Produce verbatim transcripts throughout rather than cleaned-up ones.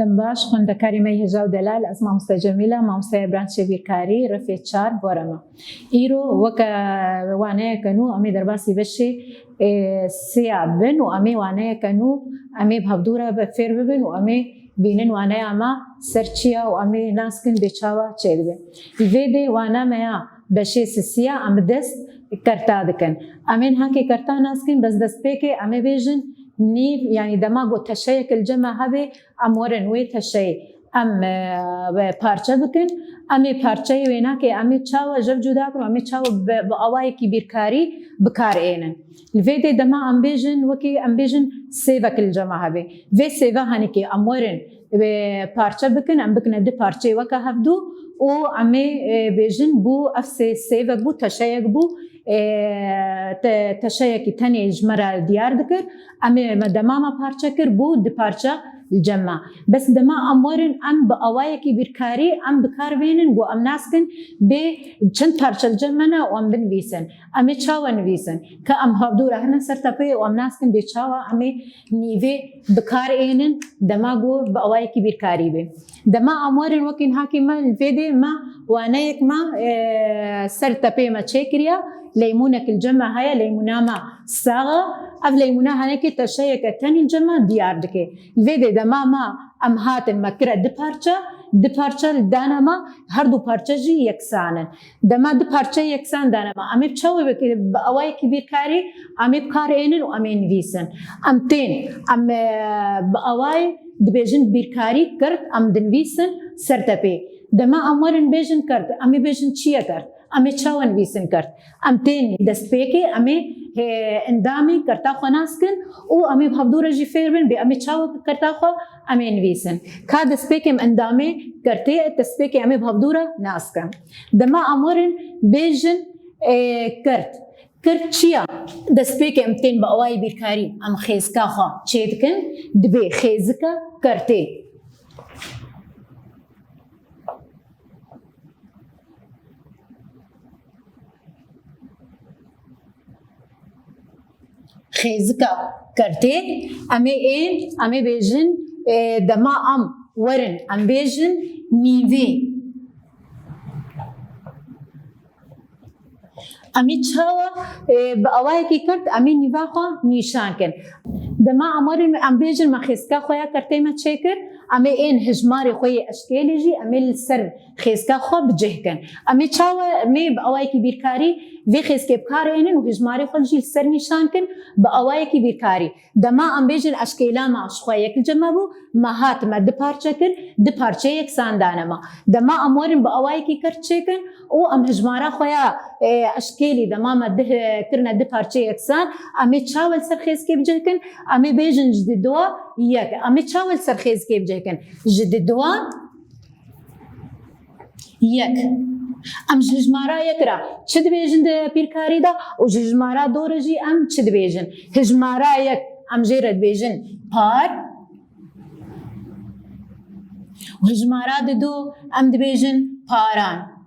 Baş, xwendekarê me yê hêja û delal, ez mamoste Cemîla, mamosteya branşê bîrkarî, refê çar, Borema. Îro weke waneyeke nû, em ê derbasî beşê, e, sêya bin û em ê waneyeke nû, em ê bi hevdû re be fêr bibin û em ê bînin waneya me ser çi ya û em ê nas kin bê çawa çêdibe. Li vê dê wana me ya beşê sisiya em bi dest kerta dikin. Em ê niha kê kerta nas kin, bes destpêkê em ê bêjin nîv, yanî dema ku teşeyek li cem me hebe, em werin wê teşeyê em, e, parçe bikin. Em ê parçeyê wênakê em ê çawa ji hev cuda kin û em ê çawa bi, bi awayekî bîrkarî bi kar ênin. Li vê dê dema em bêjin, wekî em bêjin sêvek li cem me hebe. Vê sêva henekê em werin wê parçe bikin, em bikine du parçeyê weke hevdû û em ê, e, bêjin bû ev sê-, sêvek bû, teşeyek bû, e, te-, teşeyekî tenê ji me re diyar dikir. Em ê me dema me parçe kir, bû du parçe li cem me. Bes dema em werin, em bi awayekî bîrkarî em bi kar bênin, ku em nas kin bê çend parçe li cem me ne û em binivîsin. Em ê çawa nivîsin? Ka em hevdû re hene ser tepeyê û em nas kin bê çawa em ê nîvê bi kar ênin, dema ku bi awayekî bîrkarî bê. Dema em werin wekî niha kê me li vê dê me waneyek me, e, ser tepeyê me çêkiriye, leymûnek li cem me heye, leymûna me sax e. Ev leymûna henekê teşeyeke tenî li cem me diyar dike. Li vê dê dema me em hatin me kire du parçe, du parçe li dane me, her du parçe jî yeksan in. Dema du parçe yeksan dane me, em ê bi çawa wekî, bi awayekî bîrkarî em ê bi kar ênin û em ê nivîsin. Em tên, em, e, bi awayê dibêjin bîrkarî kert, em dinivîsin ser tepê. Dema em werin bêjin kert, em ê bêjin çi ye kert? Em ê çawa nivîsin kert? Em tên destpêkê, em ê, e, endamê kerta xwe nas kin û em ê bi hevdû re jî fêr bin bê em ê çawa kerta xwe em ê nivîsin. Ka destpêkê em endamê kertê, destpêkê em ê bi hevdû re nas kin. Dema em werin bêjin, e, kert. Kert çi ya? Destpêkê em tên bi awayê bîrkarî, em xêzika xwe çêdikin, dibê xêzika kertê. Xêzika kertê, em ê ên, em ê bêjin, e, dema em werin, em bêjin nîvê. Em ê çawa, e, bi awayekî kert, em ê nîva xwe nîşan kin. Dema em werin, em bêjin me xêzika xwe ya kertê me çêkir, em ê ên hijmarê xwe yê eşkêlê jî, em ê li ser xêzika xwe bi cih kin. Em ê çawa, em ê bi awayekî bîrkarî vê xêzkê bi kar ênin û hijmarê xwe jî li ser nîşan kin, bi awayekî bîrkarî. Dema em bêjin eşkêla me ji xwe yek li cem me bû, me hat me du parçe kir, du parçeyê yeksan dane me. Dema em werin bi awayekî kert çêkin û em hijmara xwe ya, e, eşkêlî dema me du, e, kirine du parçeyê yeksan, em ê çawa li ser xêzkê bi cih kin? Em ê bêjin ji du dua yek. Em ê çawa li ser xêzkê bi cih kin? Ji du dua yek. Em ji hijmara yek re çi dibêjin di bîrkarî de û ji hijmara du re jî em çi dibêjin? Hijmara yek em jê re dibêjin par û hijmara didu em dibêjin paran.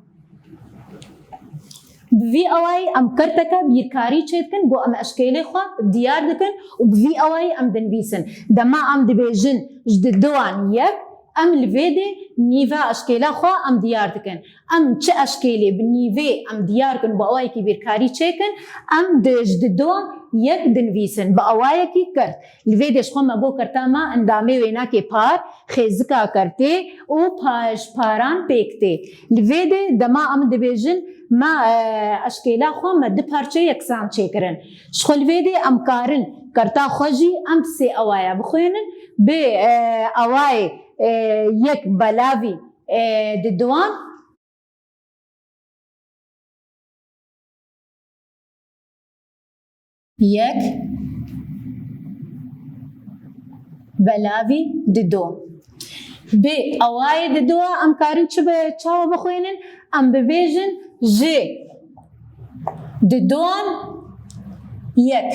Bi vî awayî em kerteke bîrkarî çêdikin, ku em eşkêlê xwe diyar dikin û bi vî awayî em dinivîsin. Dema em dibêjin ji diduan yek, em li vê dê nîva eşkêla xwe em diyar dikin. Em çi eşkêlê bi nîvê em diyar kin, bi awayekî bîrkarî çêkin, em di, ji diduan yek dinivîsin, bi awayekî kert. Li vê dê ji xwe me got kerta me endamê wênakê par, xêzika kertê û pa-, ji paran pêk tê. Li vê dê dema em dibêjin me, e, eşkêla xwe me du parçe yeksan çêkirin. Ji xwe li vê dê em karin kerta xwe jî em bi sê awaya bixwînin, bi, e, awayê, e, yek belavî, e, diduan. Yek belavî didu. Bi awayê didu em karin çi bi çawa bixwînin? Em bibêjin ji diduan yek.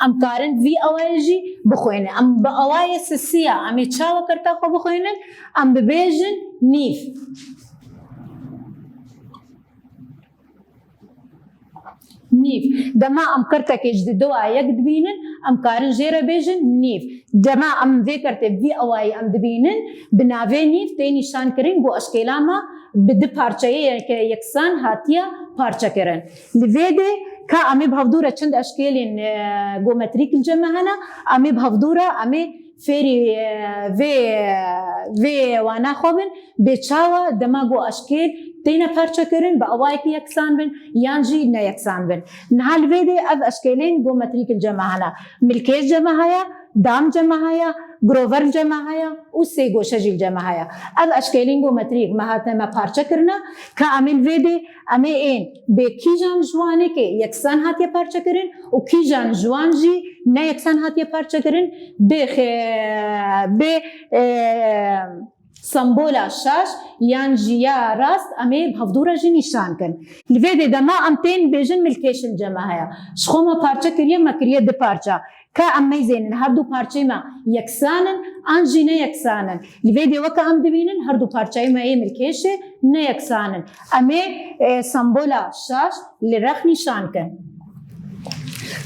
Em karin vî awayê jî bixwînin. Em bi awayê sisiya, em ê çawa kerta xwe bixwînin? Em bibêjin nîv. Nîv. Dema em kirtekê ji diduwa yek dibînin, em karin jê re bêjin nîv. Dema em vê kertê bi vî awayî em dibînin, bi navê nîv tê nîşan kirin ku eşkêla me bi du parçeyê yek-, yeksan hatiye parçekirin. Li vê dê ka em ê bi hevdû re çend eşkêlên, e, geometrîk li cem me hene, em ê bi hevdû re em ê fêrî, e, vê, e, vê wana xwe bin, bê çawa dema ku eşkêl têne parçekirin, bi awayekî yeksan bin, yan jî neyeksan bin. Niha li vê dê ev eşkêlên geometrîk li cem me hene. Milkêş cem me heye, dam cem me heye, grover cem me heye û sêgoşe jî li cem me heye. Ev eşkêlên geometrîk me hatine me parçe kirine, ka em ê li vê dê em ê ên bê kîjan ji wanekê yeksan hatiye parçekirin û kîjan ji wan jî neyeksan hatiye parçekirin, bê xe-, bê, e, sembola şaş yan jî ya rast em ê bi hevdû re jî nîşan kin. Li vê dê dema em tên bêjin milkêş li cem me heye. Ji xwe me parçe kiriye, me kiriye du parça. Ka em meyzênin her du parçeyê me yeksan in an jî neyeksan in. Li vê dê weke em dibînin her du parçeyê me yê milkêşê neyeksan in. Em ê, e, sembola şaş li rex nîşan kin.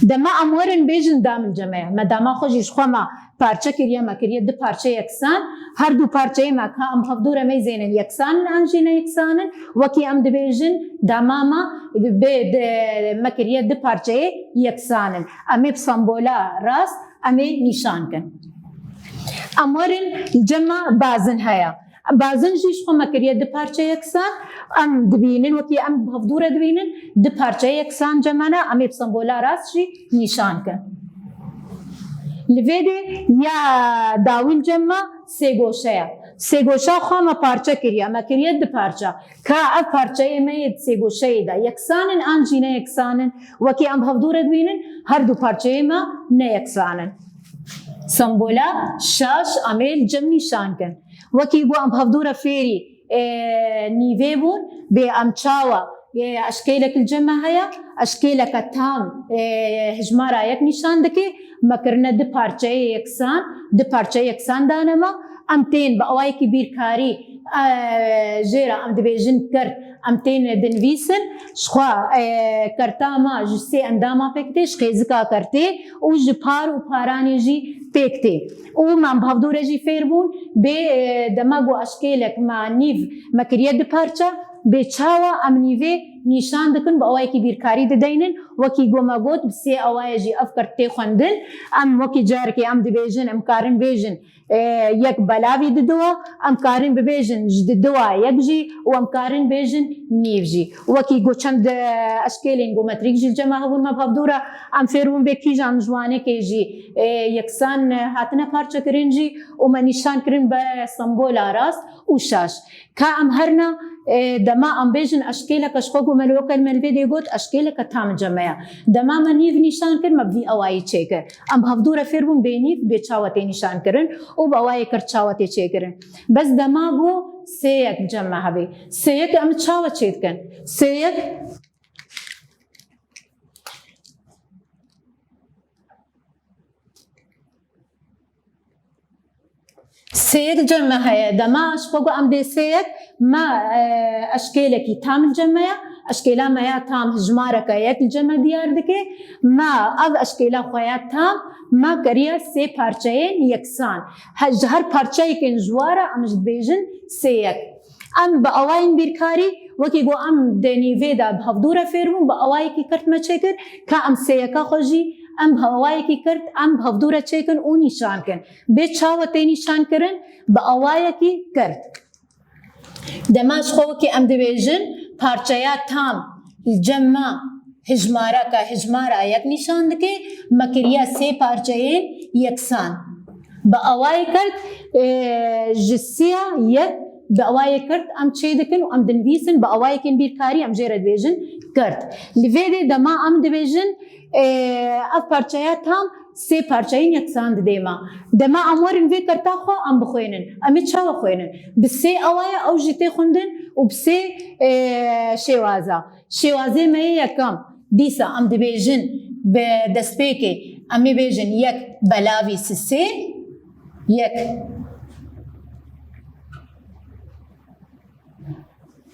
Dema em werin bêjin dam li cem me ye. Me dama xwe jî ji xwe me parçe kiriye, me kiriye du parçe yeksan. Her du parçeyê me ka em hevdû re meyzênin yeksan in an jî neyeksan in. Wekî em dibêjin dama me bê de, me kiriye du parçeyê yeksan in. Em ê bi sembola rast em ê nîşan kin. Em werin li cem me bazin heye. Bazin jî ji xwe me kiriye du parçe yeksan. Em dibînin, wekî em bi hevdû re dibînin, du parçe yeksan cem me ne, em ê bi sembola rast jî nîşan kin. Li vê dê ya dawî li cem me sêgoşe ye. Sêgoşa xwe me parçe kiriye, me kiriye du parça. Ka ev parçeyê me yê di sêgoşeyê de yeksan in an jî neyeksan in? Wekî em bi hevdû re dibînin, her du parçeyê me neyeksan in. Sembola şaş em ê li cem nîşan kin. Wekî ku em bi hevdû re fêrî, e, nîvê bûn, bê em çawa, e, eşkêlek li cem me heye, eşkêleke tam, e, hijmara yek nîşan dike, me kirine du parçeyê yeksan, du parçeyê yeksan dane me, em tên bi awayekî bîrkarî, e, jê re em dibêjin kert, em tên dinivîsin, ji xwe, e, kerta me ji sê endama pêk tê, ji xêzika kertê û ji par û paranê jî pêk tê. Û me bi hevdû re jî fêr bûn, bê, e, dema ku eşkêlek me nîv me kiriye du parça, bê çawa em nîvê nîşan dikin, bi awayekî bîrkarî dideynin, wekî ku me got, bi sê awayê jî ev kert tê xwendin. Em wekî carekê em dibêjin, em karin bêjin, e, yek belavî diduwa, em karin bibêjin ji diduwa yek jî û em karin bêjin nîv jî. Wekî ku çend, e, eşkêlên geometrîk jî li cem me hebûn, me bi hevdû re em fêr bûn bê kîjan ji wanekê jî, e, yeksan, e, hatine parçekirin jî û me nîşan kirin be sembola rast û şaş. Ka em herna, e, dema em bêjin eşkêleke ji xwe ku me li weke me li vê dê got, eşkêleke tam cem me ye. Dema me nîv nîşan kir, me bi vî awayî çêkir. Em bi hevdû re fêr bûn bê nîv, bê çawa tê nîşan kirin û bi awayê kir çawa tê çêkirin. Bes dema bû sê yek cem me hebê. Sê yek em çawa çêdikin? Sê yek Sê yek cem me heye. Dema ji xwe ku em dê sê yek me, e, eşkêlekî tam li cem me ye. Eşkêla me ya tam hijmareke yek li cem me diyar dike. Me ev eşkêla xwe ya tam me kiriye sê parçeyên yeksan. He, ji her parçeyekên ji wa re em ji dibêjin sê yek. Em bi awayên bîrkarî, wekî ku em di nîvê de bi hevdû re fêr bûn, bi awayekî kert me çêkir, ka em sêyeka xwe jî em bi awayekî kert, em bi hevdû re çêkin û nîşan kin. Bê çawa tê nîşan kirin? Bi awayekî kert. Dema ji xwe wekî em dibêjin, parçeya tam li cem me hijmareke, hijmara yek nîşan dike, me kiriye sê parçeyên yeksan. Bi awayê kert, e, ji sê ya yek bi awayê kert em çê dikin û em dinivîsin, bi awayekên bîrkarî em jê re dibêjin kert. Li vê dê dema em dibêjin, e, ev parçeya tam sê parçeyên yeksan didê me. Dema em werin vê kerta xwe em bixwênin. Em ê çawa xwênin? Bi sê awaya ew jî tê xwendin û bi sê, e, şêwaza. Şêwazê me yê yekem, dîsa em dibêjin bi destpêkê, em ê bêjin yek belavî sisê, yek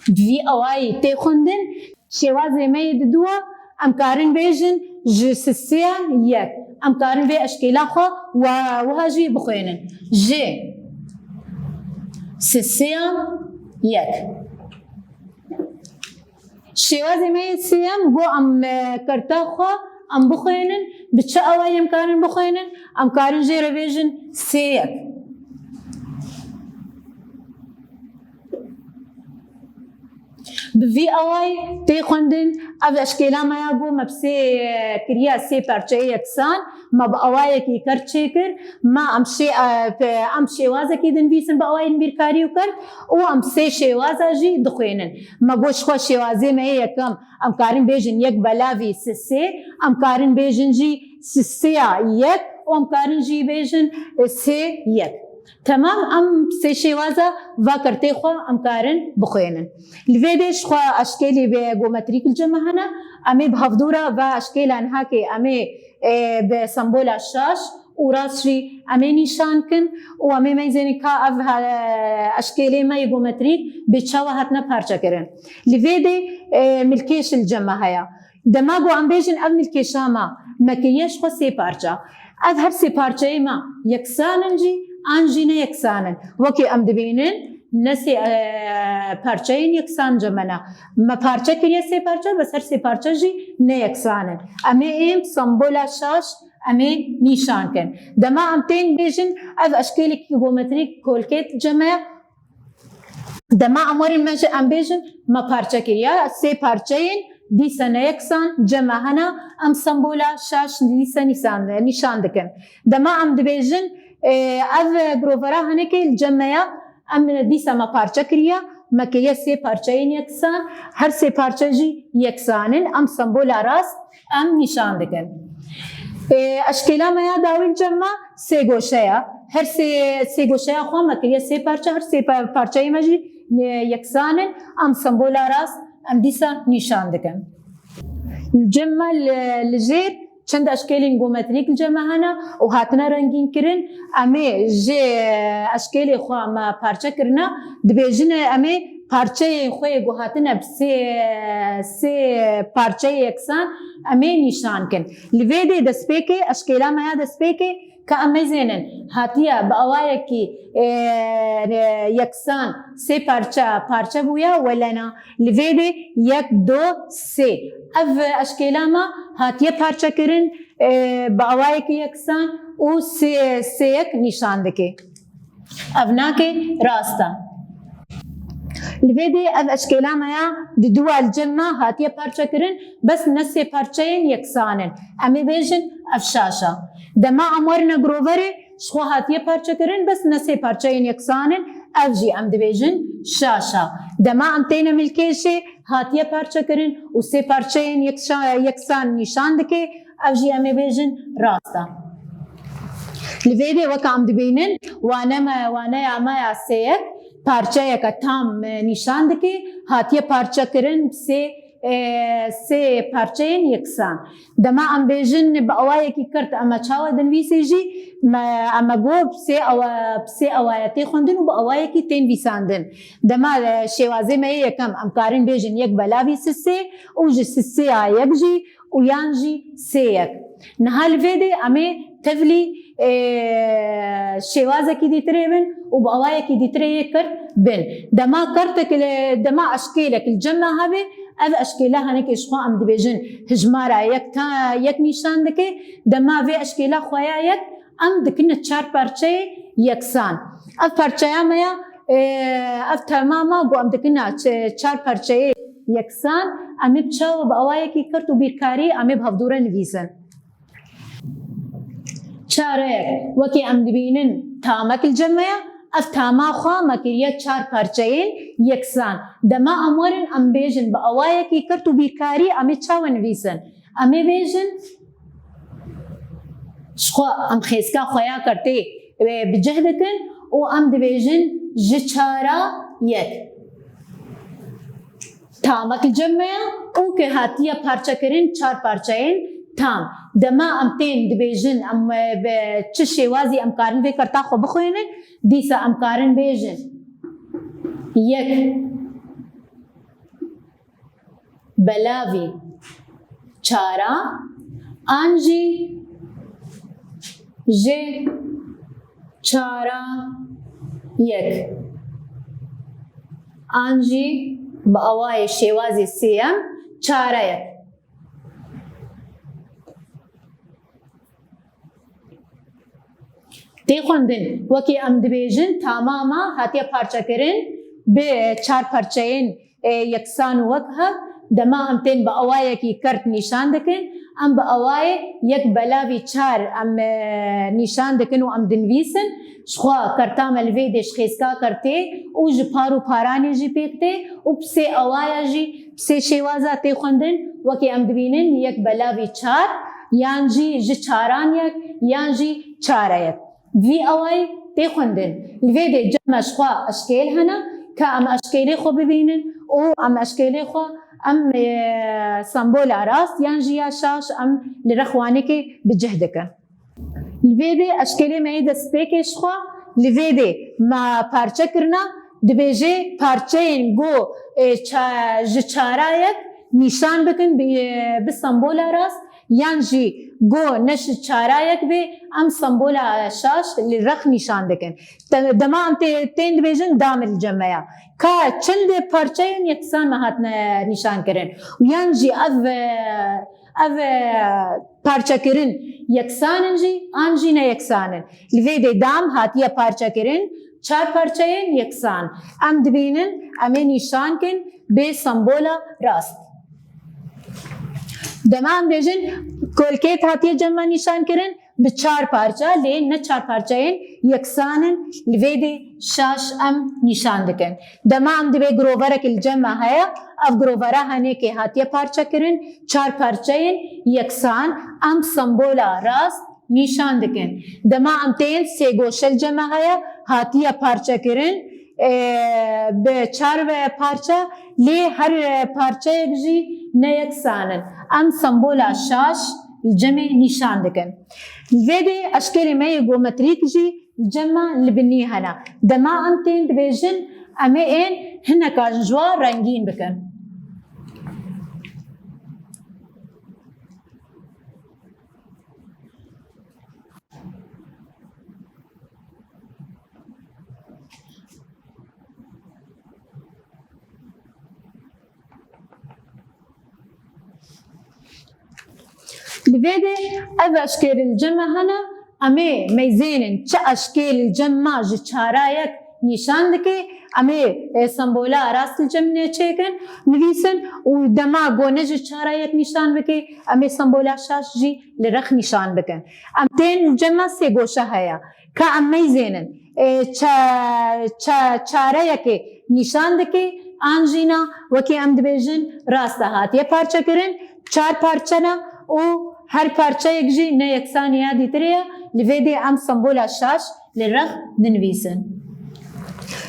bi vî awayî tê xwendin. Şêwazê me yê diduwa, Em karin bêjin ji sisêya yek. Em karin vê eşkêla xwe wa-, wiha jî bixwînin. Ji sisêya yek. Şêwazê me yê sêyem, go em, e, kerta xwe em bixwînin. Bi çi awayî em karin bixwînin? Em karin jê re bêjin sê yek. Bi vî awayî tê xwendin, ev eşkêla me ya go me bi sê, e, kiriye sê parçeyê yeksan, me bi awayekî kert çêkir, me em şê-, e, pe-, em şêwazekî dinivîsin bi awayên bîrkarî û kert û em sê şêwaza jî dixwînin. Me got ji xwe şêwazê me yê yekem, em karin bêjin yek belavî sisê, em karin bêjin jî sisêya yek û em karin jî bêjin, e, sê yek. Temam, em sê şêwaza va kertê xwe em karin bixwînin. Li vê dê ji xwe eşkêlî bê geometrîk li cem me hene, em ê bi hevdû re va eşkêla nihakê em ê, e, bi sembola şaş û rast jî em ê nîşan kin û em ê meyzênin ka ev, e, eşkêlê me yê geometrîk bê çawa hatine parçekirin. Li vê dê, e, milkêş li cem me heye. Dema ku em bêjin ev milkêşa me, me kiriye ji xwe sê parça. Ev her sê parçeyê me yeksan in jî, an jî ne yeksan in. Wekî em dibînin, ne sê, e, parçeyên yeksan cem me ne. Me parçe kiriye sê parça, bes her sê parça jî ne yeksan in. Em ê êm sembola şaş, em ê nîşan kin. Dema em tên bêjin, ev eşkêlekî geometrîk kolkêt cem me ye. Dema em werin me ji em bêjin, me parçe kiriye, sê parçeyên dîsa neyeksan cem me hene, em sembola şaş dîsa nîsan, nîşan dikin. Dema em dibêjin, e, ev girovera hinekê li cem me ye, em dîsa me parçe kiriye, me kiriye sê parçeyên yeksan, her sê parçe jî yeksan in, em sembola rast em nîşan dikin. E, eşkêla me ya dawî li cem me sê goşe ye. Her sê, sê goşeya xwe me kiriye sê parçe, her sê pa-, parçeyê me jî, e, yeksan in. Em sembola rast em dîsa nîşan dikin. Li cem me li, li jêr çend eşkêlên geometrîk li cem me hene û hatine rengîn kirin. Em ê ji eşkêlê xwe me parçe kirine, dibêjin em ê parçeyên xwe yê ku hatine bi sê, sê parçeyê yeksan, em ê nîşan kin. Li vê dê destpêkê, eşkêla me ya destpêkê, ka em meyzênin hatiye bi awayekî, e, e, yeksan sê parça, parçe bûye, wele na. Li vê dê yek, do, sê. Ev eşkêla me hatiye parçekirin, e, bi awayekî yeksan û sê, sê yek nîşan dike. Ev nake rast e. Li vê dê ev eşkêla me ya di dû a li cem me hatiye parçekirin, bes ne sê parçeyên yeksan in. Em ê bêjin ev şaş e. Dema em werine giroverê, ji xwe hatiye parçekirin, bes ne sê parçeyên yeksan in, ev jî em dibêjin şaş e. Dema em têne milkêşê, hatiye parçekirin û sê parçeyên yekşa-, yeksan nîşan dike, ev jî em ê bêjin rast e. Li vê dê weke em dibînin, wane me, waneya me ya sê yek parçeyeke tam, e, nîşan dike, hatiye parçekirin bi sê, e, sê parçeyên yeksan. Dema em bêjin bi awayekî kurt, em çawa dinivîsê jî, me, em got bi sê awa-, bi sê awaya tê xwendin û bi awayekî tê nivîsandin. Dema, e, şêwazê me yê yekem, em karin bêjin yek belavî sisê û ji sisêya yek jî û yan jî sê yek. Niha li vê dê em ê tevlî, e, şêwazekî dîtirê bin û bi awayekî dîtirê yê kurt bin. Dema kertek li, dema eşkêlek li cem me hebe, ev eşkêla hinekê ji xwe em dibêjin hijmara yek ta yek nîşan dike. Dema vê eşkêla xwe ya yek em dikine çar parçeyê yeksan. Ev parçeya me ya, e, ev temama ku em dikine çe-, çar parçeyê yeksan, em ê bi çawa bi awayekî kurt û bîrkarî em ê bi hevdû re nivîsin. Çareyek, wekî em dibînin tamek li cem me ye, ev tama xwe me kiriye çar parçeyên yeksan. Dema em werin em bêjin bi awayekî kurt û bîrkarî em ê çawa nivîsin? Em ê bêjin, ji xwe em xêzka xwe ya kertê, e, bi cih dikin û em dibêjin ji çara yek. Tamek li cem me ye û ke hatiye parçekirin çar parçeyên tam. Dema em tên dibêjin, em, e, bi çi şêwazî em karin vê kerta xwe bixwînin, dîsa em karin bêjin yek belavî çara an jî ji çara yek an jî bi awayê şêwazê sêyem çara yek. Tê xwendin, wekî em dibêjin, tamama hatiye parçekirin bi çar parçeyên, e, yeksan û wek hev. Dema em tên bi awayekî kert nîşan dikin, em bi awayê yek belavî çar em, e, nîşan dikin û em dinivîsin. Ji xwe kerta me li vê dê ji xêzka kertê û ji par û paranê jî pêk tê û bi sê awaya jî, bi sê şêwaza tê xwendin, wekî em dibînin yek belavî çar, yan jî ji çaran yek, yan jî çara yek. Vî awayî tê xwendin. Li vê dê cem me ji xwe eşkêl hene, ka em eşkêlê xwe bibînin û em eşkêlê xwe em, e, sembola rast yan jî ya şaş em li rex wanekê bi cih dikin. Li vê dê eşkêlê me yê destpêkê ji xwe, li vê dê me parçe kirina, dibêje parçeyên ku, e, ça-, ji çara yek nîşan bikin bi, e, bi sembola rast, yan jî ku ne ji çara yek bê, em sembola şaş li rex nîşan dikin. Te-, dema em tê-, tên dibêjin dam li cem me ya. Ka çend parçeyên yeksan me hatine nîşan kirin. Yan jî ev, e, ev, e, parçekirin yeksan in jî an jî ne yeksan in. Li vê dê dam hatiye parçekirin çar parçeyên yeksan. Em dibînin, em ê nîşan kin bê sembola rast. Dema em bêjin kolkêt hatiye cem me nîşan kirin bi çar parça, lê ne çar parçeyên yeksan in, li vê dê şaş em nîşan dikin. Dema em dibê giroverek li cem me heye, ev girovera henêkê hatiye parçekirin, çar parçeyên yeksan, em sembola rast nîşan dikin. Dema em tên sêgoşe li cem me heye, hatiye parçekirin, e, bi çar ve parça, lê her parçeyek jî ne yeksan in. Em sembola şaş li cemê nîşan dikin. Li vê dê eşkêlê me yê geometrîk jî li cem me li binî hene. Dema em tên dibêjin, em ê ên hineka ji wan rengîn bikin. Li vê de ev eşkêrî li cem me hene, em ê meyzênin çi eşkêrî li cem me ji çara yek nîşan dike, em ê, e, sembola rast li cem nê çêkin, nivîsin û dema ku ne ji çara yek nîşan bike, em ê sembola şaş jî li rex nîşan bikin. Em tên li cem me sê goşe heye. Ka em meyzênin, e, ça-, ça-, çare yekê nîşan dike, an jî na, wekî em dibêjin, rast e, hatiye parçekirin, çar parçe ne û her parçeyek jî ne yeksanî ya dîtirê ye, li vê dê em sembola şaş li rex dinivîsin.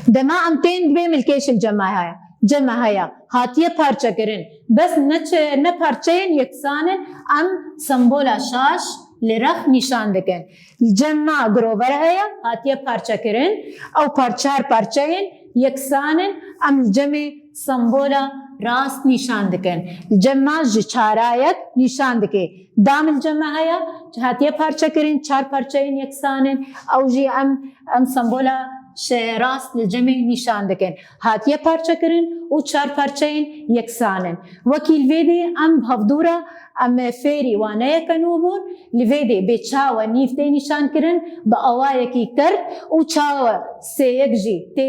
Dema em tên dibê milkêş li cem me heye, cem me heye, hatiye parçekirin. Bes ne çi-, ne parçeyên yeksan in, em sembola şaş li rex nîşan dikin. Li cem me girover heye, hatiye parçekirin. Ew par-, çar parçeyên yeksan in, em li cemê sembola rast nîşan dikin. Li cem me ji çara yek nîşan dike. Dam li cem me heye, hatiye parçekirin, çar parçeyên yeksan in. Ew jî em, em sembola şe-, rast li cemê nîşan dikin. Hatiye parçekirin û çar parçeyên yeksan in. Wekî li vê dê em bi hevdûra em fêrî waneyeke nû bûn. Li vê dê bê çawa nîv tê nîşan kirin bi awayekî kert û çawa sêyek jî tê,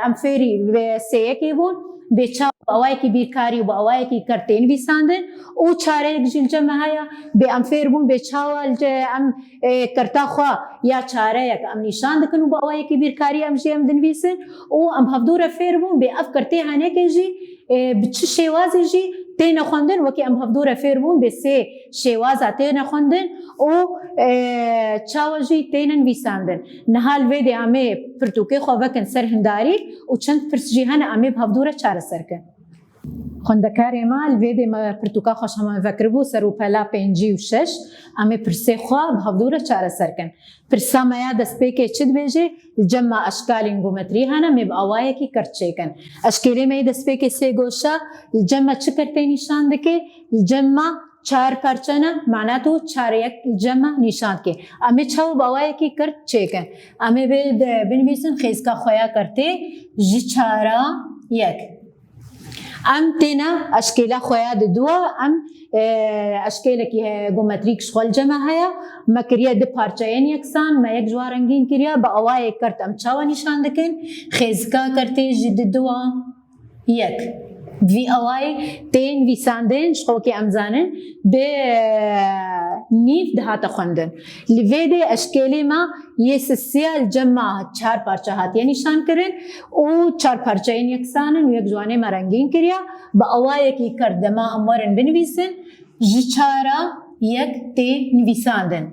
em fêrî bi sêyekê bûn. Bê çawa bi awayekî bîrkarî û bi awayekî kert tê nivîsandin û çareyek jî li cem me heye, bê em fêr bûn bê çawa li ce-, em, e, kerta xwe ya çareyek em nîşan dikin û bi awayekî bîrkarî em jî em dinivîsin û em hevdû re fêr bûn bê ev kertê henekê jî, e, bi çi şêwazê jî têne xwendin, wekî em hevdû re fêr bûn bê sê şêwaza têne xwendin û, e, çawa jî têne nivîsandin. Niha li vê dê em ê pirtûkê xwe vekin ser hindarî û çend pirs jî hene em ê bi hevdû re çareser kin. Xwendekarê me, li vê dê me pirtûka xwe ji heman vekiribû ser û pela pêncî û şeş, em ê pirsê xwe bi hevdû re çareser kin. Pirsa me ya destpêkê çi dibêje? Li cem me eşkalên geometrî hene, em ê bi awayekî kert çêkin. Eşkêlê me yê destpêkê sê goşa, li cem me çi kertê nîşan dike? Li cem me çar parçe ne, mana tu çar yek cema nîşan dike. Em ê çawa bi awayekî kirt çêkin? Em ê bê de binivîsin xêzika xwe ya kirtê ji çara yek. Em têne eşkêla xwe ya di dua, em, e, eşkêlekî he-, geometrîk ji xwe li cem me heye, me kiriye di parçeyên yeksan, me yek ji wan rengîn kiriye, bi awayê kirt em çawa nîşan dikin? Xêzika kirtê ji di dua yek. Vî awayî tên nivîsandin, ji xwe wekî em zanin, bi, e, nîv dihate xwendin. Li vê de eşkêlê me yê sisiya li cem me çar parçe hatiye nîşan kirin û çar parçeyên yeksan in û yek ji wan ê me rengîn kiriye. Bi awayekî kirt dema em werin binivîsin, ji çara yek tê nivîsandin.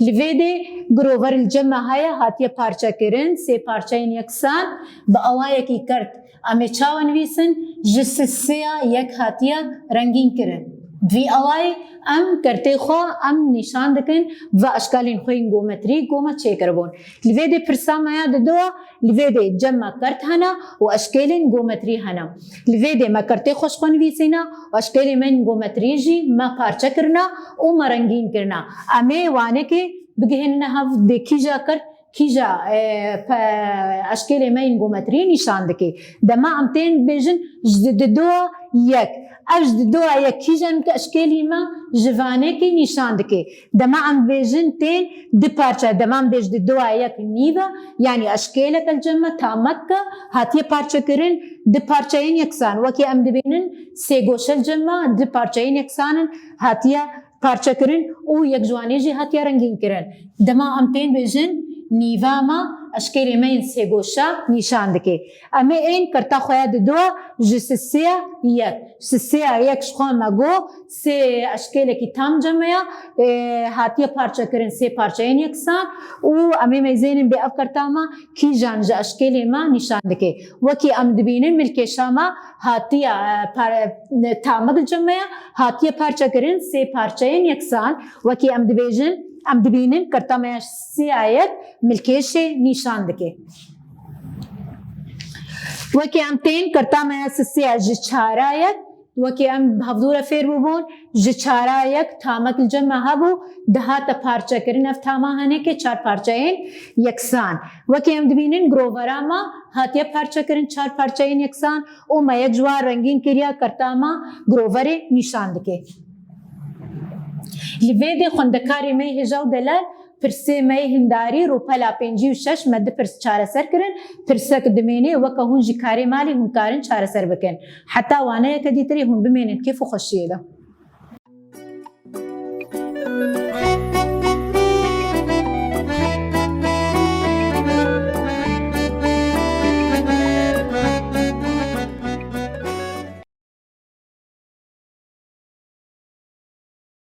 Li vê de girover li cem me heye, hatiye parçekirin, sê parçeyên yeksan, bi awayekî kirt em ê çawa nivîsin? Ji sisiya yek hatiye rengîn kirin. Vî awayî em kertê xwe em nîşan dikin, va eşkalên xwe yên geometrî go me çêkiribûn. Li vê de pirsa me ya di dua, li vê de cem me kert hene û eşkêlên geometrî hene. Li vê de me kertê xwe ji xwe nivîsîne û eşkêlê me yên geometrî jî me parçe kirine û me rengîn kirine. Em ê wanekê bigihînine hev dê kîja kert, kîja, e, pe-, eşkêlê me yên geometrî nîşan dike. Dema em tên bêjin ji di dua yek. Ev ji di dua yek kîjan ke eşkêlî me ji vanekê nîşan dike. Dema em bêjin tên di parçe, dema em bêj di dua yek nîve, yanî eşkêleke li cem me tamek ke hatiye parçekirin di parçeyên yeksan. Wekî em dibînin sê goşe li cem me di parçeyên yeksan in hatiye parçekirin û yek ji wanê jî hatiye rengîn kirin. Dema em tên bêjin nîva me eşkêlê me yên sê goşa nîşan dike. Em ê ên kerta xwe ya di dua ji sisiya yek. Sisiya yek ji xwe me got, sê eşkêlekî tam cem me ya, e, hatiye parçekirin sê parçeyên yeksan û em ê meyzênin bê ev kerta me kîjan ji eşkêlê me nîşan dike. Wekî em dibînin milkêşa me hatiye, e, par-, e, tamek li cem me ya, hatiye parçekirin sê parçeyên yeksan. Wekî em dibêjin, em dibînin kerta me ya sisiya yek milkêşê nîşan dike. Wekî em tên kerta me ya sisiya ji çara yek, wekî em hevdû re fêr bûbûn, ji çara yek tamek li cem me hebû, dihate parçekirin, ev tama henekê çar parçeyên yeksan. Wekî em dibînin girovera me hatiye parçekirin çar parçeyên yeksan û me yek ji wan rengîn kiriye, kerta me giroverê nîşan dike. Li vê de xwendekarê me yê hêja û delal pirsê me yê hindarî rûpela pêncî û şeş me du pirs çareser kirin. Pirsek dimêne, weke hûn jî karê malê hûn karin çareser bikin. Heta waneyeke dîtirê hûn bimênin kêf û xweşiyê de.